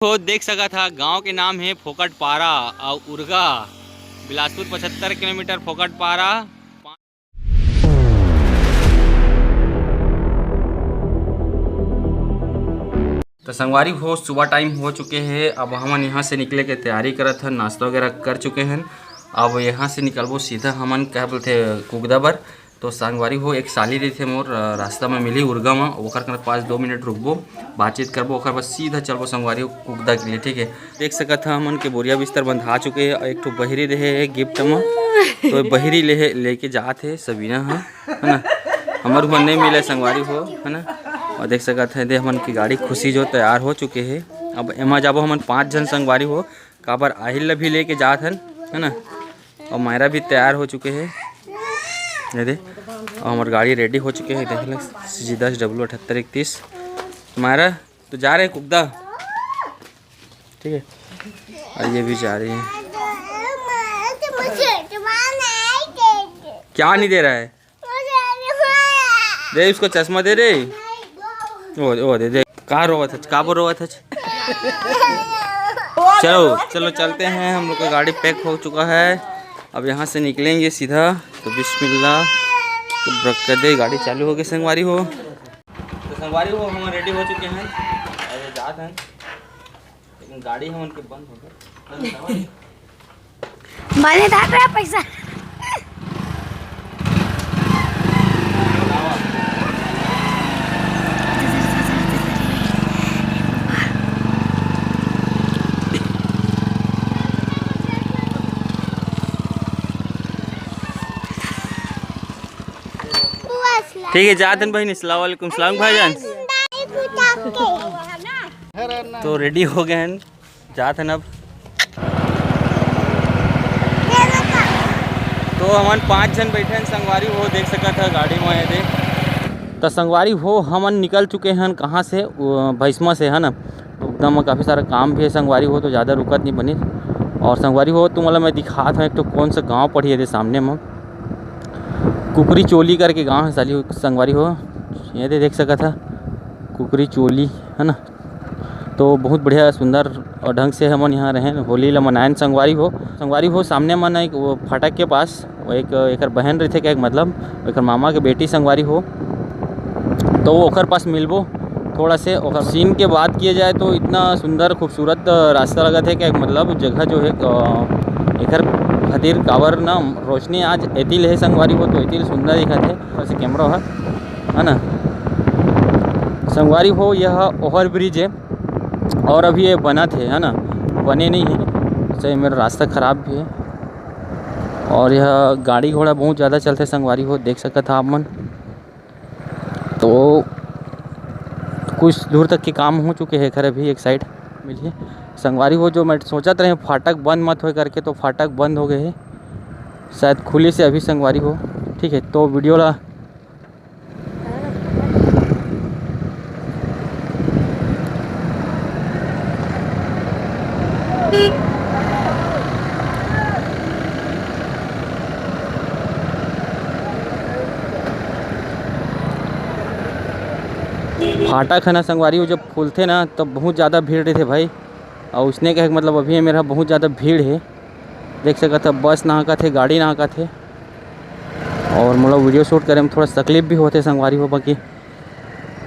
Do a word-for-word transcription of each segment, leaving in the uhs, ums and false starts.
हो देख सकत हा, गांव के नाम हे फोकट पारा अउ उरगा, बिलासपुर पचहत्तर किलोमीटर फोकट पारा। तो संगवारी हो, सुबह टाइम हो चुके हे। अब हमन यहाँ से निकले के तैयारी करत हन, नाश्ता वगैरह कर चुके हन। अब यहाँ से निकलबो सीधा हमन, क्या बोलते, कुगदा बर। तो संगवारी हो, एक साली रहिथे मोर, अ, रास्ता में मिली उरगा में, ओकर कर पास दो मिनट रुकबो, बातचीत करबो, ओकर बाद सीधा चलबो संगवारी हो कुगदा के लिए, ठीक है। देख सकत ह हमन के बोरिया बिस्तर बंधा चुके हे, एक ठो बहिरी रहे हे गिफ्ट में, तो बहिरी ले लेके जात हे सबीना ह, है ना। हमर उमर नहीं मिले संगवारी हो, है ना। और देख सकत ह दे हमन के गाड़ी खुशी जो तैयार हो चुके हे। अब एमा जाबो हमन पाँच झन संगवारी हो, काबर आहिल ला भी लेके जात हन, है ना। और मायरा भी तैयार हो चुके हे, ये दे। और हमर गाड़ी रेडी हो चुके हे, देख ले, सी जी दस डब्ल्यू अठहत्तर इकतीस। मायरा तो जा रहे हैं कुगदा, ठीक है। और ये भी जा रही है। क्या नहीं दे रहा है? दे इसको चश्मा दे रे। ओ, ओ दे दे। कहाँ रोवत है? कहाँ पर रोवत है? चलो चलो चलते हैं, हम लोग का गाड़ी पैक हो चुका है। अब यहाँ से निकलेंगे सीधा, तो बिस्मिल्लाह। तो ब्रेक कर दे, गाड़ी चालू हो गई संगवारी हो। तो संगवारी हो, हम रेडी हो चुके हैं, अरे जात हैं, लेकिन गाड़ी हम उनके बंद हो गए। बने था तेरा पैसा। ठीक है, जात हन बहिनी, अस्सलाम वालेकुम, सलाम भाईजान। तो रेडी हो गए हैं, जात हन अब। तो हमन पाँच झन बैठे हन संगवारी हो, देख सकत ह गाड़ी में ये दे। तो संगवारी हो, हमन निकल चुके हन कहाँ से, वो भैसमा से, है ना। तो एकदम काफ़ी सारा काम भी है संगवारी हो, तो ज़्यादा रुकत नहीं बनी। और संगवारी हो, तुम वाला मैं दिखात हूँ एक ठो कौन सा गाँव पड़ी है दे सामने में, कुकरी चोली करके गाँव है साली संगवारी हो। ये दे देख सकत ह कुकरी चोली, है ना। तो बहुत बढ़िया सुंदर और ढंग से हमन यहाँ रहेन, होली ला मनाएन संगवारी हो। संगवारी हो, सामने मन एक वो फाटक के पास वो एक एकर बहन रहिथे, क्या एक मतलब एकर मामा के बेटी संगवारी हो, तो ओकर पास मिलबो थोड़ा से। ओकर सीन के बात किया जाए तो इतना सुंदर खूबसूरत रास्ता लगत है, क्या एक मतलब जगह जो है, अ, एकर खातिर काबर ना रोशनी आज एतिल है संगवारी हो, तो एतिल सुंदर दिखत है थोड़ा से कैमरा है, है ना संगवारी हो। यह ओवर ब्रिज है और अभी ये बनत हे, है ना, बने नहीं है, सही मेरा रास्ता ख़राब भी है। और यह गाड़ी घोड़ा बहुत ज़्यादा चलथे संगवारी हो, देख सकत ह आप मन। तो कुछ दूर तक के काम हो चुके हे, घर अभी एक साइड मिलिए संगवारी हो। जो मैं सोचत रहे फाटक बंद मत होए करके, तो फाटक बंद हो गए हे, शायद खुले से अभी संगवारी हो। ठीक है, तो वीडियो ला फाटक है ना संगवारी, वो जब खुलथे ना तब बहुत ज़्यादा भीड़ रहथे भाई। और उसने कहे मतलब अभी मेरा बहुत ज़्यादा भीड़ है, देख सकत ह बस नहाकत हे, गाड़ी नहाकत हे। और मोला वीडियो शूट करे में थोड़ा तकलीफ भी होथे संगवारी हो, बाकी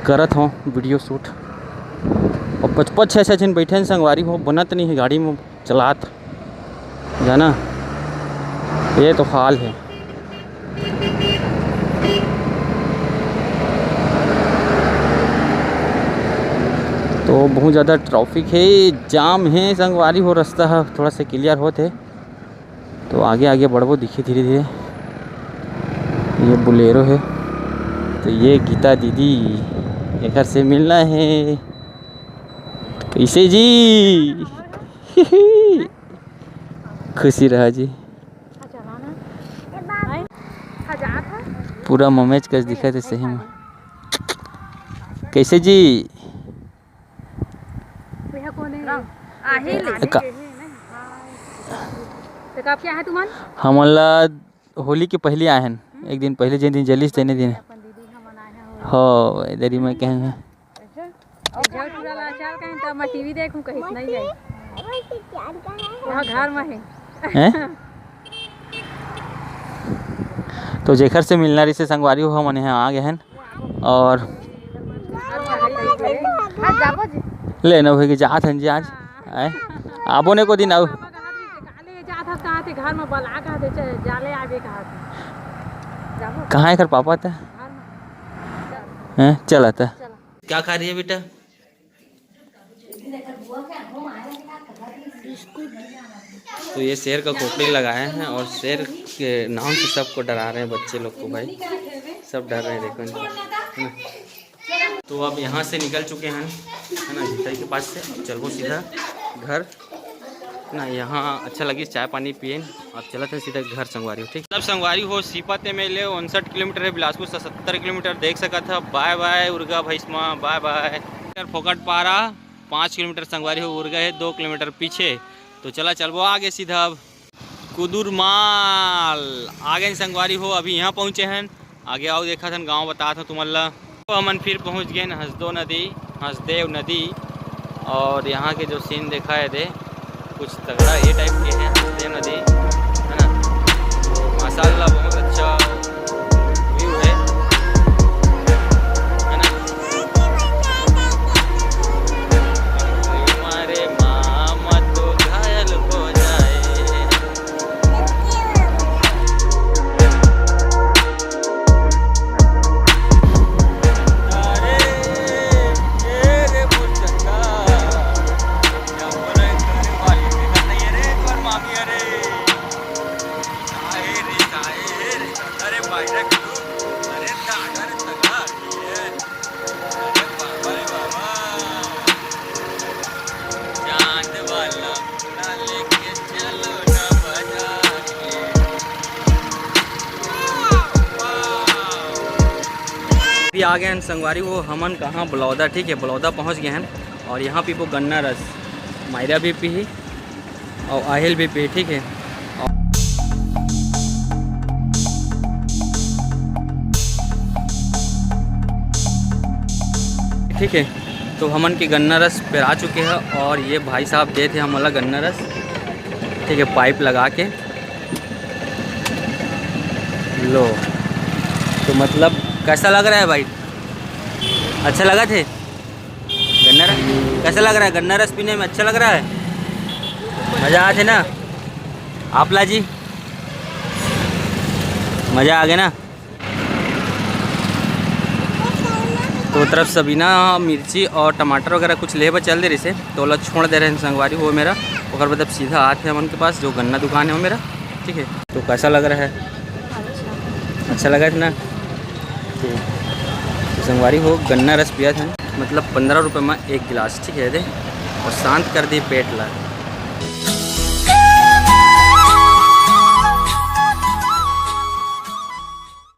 करत हो वीडियो शूट। और पच पच छः छः झन बैठे हैं संगवारी हो, बनत नहीं है गाड़ी में चलात, जाना ये तो हाल है। तो बहुत ज़्यादा ट्रैफिक है, जाम है संगवारी हो, रास्ता ह थोड़ा सा क्लियर होत है। तो आगे आगे बढ़बो दिखी धीरे धीरे। ये बोलेरो है, तो ये गीता दीदी, एकर से मिलना है। कैसे जी? खुशी रहा जी। पूरा ममेज कस दिखत है सही में। कैसे जी? भैया कौन है? आहिल। का- तो कब क्या है तुमन? हमन ला होली के पहले आए हन, एक दिन पहले, जिन दिन जलिस तेने दिन। अपन दीदी हमन आए हैं होली। हो, इधर ही मैं कहेंगे। अच्छा। और क्या है? चल, चल कहीं तो मैं टीवी देखूं, कहीं नहीं है। वहाँ घर में है। हैं? तो जेखर से मिलना रहिसे संगवारी हो, हमन यहाँ आ गए हैं। और आज जाबो जी। ले न होई के जात हन जी आज। आए? आबो ने को दिन आऊ। ले जात हस कहाँ थे? घर में बला कहाँ थे? चल, जाले आबे कहाँ थे? जाबो। कहाँ है कर पापा थे? घर में। हैं? चला था। चला। क्या खा रही है बेटा? तो ये शेर का खोपड़ी लगाए हैं और शेर के नाम से सबको डरा रहे हैं बच्चे लोग को भाई, सब डर रहे हैं, देखो इनको, है ना। तो अब यहाँ से निकल चुके हैं, है ना, भितई के पास से। अब चलबो सीधा घर, है ना। यहाँ अच्छा लगी, चाय पानी पिए। अब चलत है सीधा घर संगवारी हो, ठीक। मतलब संगवारी हो, सीपत एम एल ए उनसठ किलोमीटर है, बिलासपुर से सत्तर किलोमीटर। देख सकत है, बाय बाय उरगा भैसमा, बाय बाय। फोकट पारा पाँच किलोमीटर संगवारी हो, उरगा है दो किलोमीटर पीछे। तो चला चलबो आगे सीधा। अब कुदुरमाल आगे संगवारी हो, अभी यहाँ पहुँचे हैं। आगे आओ, देखा थन गाँव, बता था तुमन ला। तो हमन फिर पहुँच गए हसदो नदी, हसदेव नदी। और यहाँ के जो सीन देखा है दे, कुछ तगड़ा ये टाइप के है हसदेव नदी, है ना। तो माशाल्लाह बहुत अच्छा व्यू है, है ना। हमारे मामा तो घायल हो जाए। अरे, ए रे मोर चंदा, क्या बोला है तेरे भाई? देखा नहीं है रे एक बार मामी, अरे। काहे रे, काहे रे? अरे भाई रे, अरे दादा रे, तगड़ा आदमी है। अरे बाबा रे बाबा। चांद वाला मुन्ना लेके चलो ना बाजार में। अभी आ गए हैं संगवारी, वो हमन कहाँ, बलौदा, ठीक है, बलौदा पहुँच गए हैं। और यहाँ पीबो गन्ना रस, मायरा भी पीही और आहिल भी पीही, ठीक है। और ठीक है, तो हमन के गन्ना रस पेरा चुके हैं और ये भाई साहब देत हे हमन ला गन्ना रस, ठीक है, पाइप लगा के। लो, तो मतलब कैसा लग रहा है भाई? अच्छा लगा थे गन्ना रस? कैसा लग रहा है गन्ना रस पीने में? अच्छा लग रहा है? मज़ा आथे ना? आप ला जी, मज़ा आ गया ना? तो तरफ सबीना मिर्ची और टमाटर वगैरह कुछ ले बर चल दे रहिसे, तो ओला छोड़ दे रहे हैं संगवारी हो मेरा। ओकर बाद अब सीधा आत हे हमन के पास, जो गन्ना दुकान है वो मेरा, ठीक है। तो कैसा लग रहा है? अच्छा। अच्छा लगा था ना? ठीक। तो संगवारी हो, गन्ना रस पिया था, मतलब पंद्रह रुपये में एक गिलास, ठीक है दे, और शांत कर दी पेट ला।